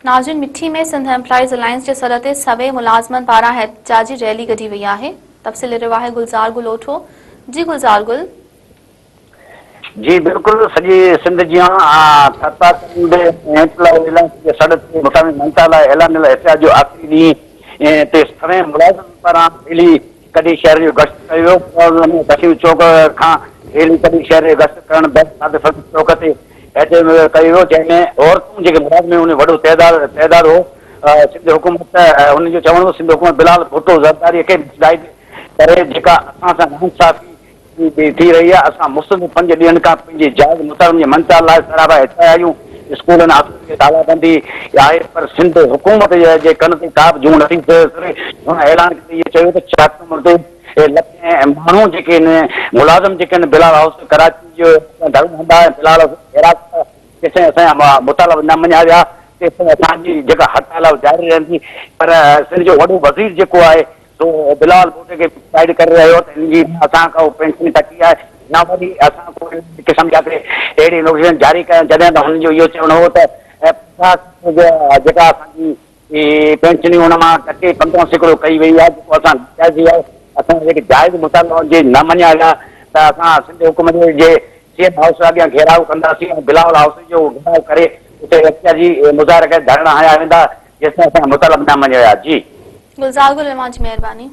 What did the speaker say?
ناظرين مٺي ۾ Sindh employees alliance جي سڏ تي سوين ملازمن پاران احتجاجي ريلي ڪڍي وئي آهي. تفصيلي رواهي گلزار گل اوٺو. جي گلزار گل. جي بلڪل سڄي سنڌ جيان ٿرپارڪر ۾ به ايمپلائيز الائنس جي سڏ تي مقامي مڃتا لاء اعلانيل احتجاج جو آخري ڏينهن تي سوين ملازمن پاران ريلي ڪڍي شهر جو گشت ڪيو ويو. ملازمن قسيم چوڪ کان ريلي ڪڍي شهر جو گشت ڪرڻ بعد صادق فضل چوڪ تي احتجاج ڪيو ويو جنهن ۾ عورتون جيڪي ملازم هيون ان جو وڏو تعداد هو. سنڌ حڪومت هنن جو چوڻ هو سنڌ حڪومت بلال ڀٽو زرداري کي مس گائيڊ ڪري جيڪا اسان سان ناانصافي ٿي رهي آهي، اسان مسلسل پنج ڏينهن کان پنهنجي جائز مطالبن جي مڃتا لاء سراپا احتجاج آهيون، اسڪولن آفيسن کي تالا بندي آهي پر سنڌ حڪومت جي ڪن تي ڪا به جون نٿي سري، هن اعلان ڪندي اهو چيو ته ڇهه آڪٽومبر تي لکين ماڻهو جيڪي آهن ملازم جيڪي آهن بلال هائوس ڪراچي جو ڌرڻو هندا ۽ بلال هائوس گهيراء ڪندا تيسين اسان جا مطالبا نه مڃيا ويا تيسين اسان جي جيڪا هڙتال آهي اها جاري رهندي پر سنڌ جو وڏو وزير جيڪو آهي سو بلاول ڀٽو کي گائيڊ ڪري رهيو هو ته هن جي نه اسان ڪا پينشن ڪٽي آهي نه وري اسان ڪو ان قسم جا ڪي اهڙي نوٽيفڪيشن جاري ڪيا جڏهن ته هن جو اهو چوڻ هو ته 50 جيڪا اسان جي پينشنيون ان مان ڪٽي 15% ڪئي وئي آهي جيڪو اسان ناجائزي آهي اسان جا جيڪي جائز مطالبا جي نه مڃيا ويا ته اسان سنڌ حڪومت جي سي ايم هائوس اڳيان گهيراء ڪنداسين ۽ بلاول هائوس جو گهيراء ڪري اتي احتجاجي مظاهرا ڪري ڌرڻا هنيا ويندا جيستائين اسان جا مطالبا نه مڃيا ويا جي. گلزار گل اوهان جي مهرباني.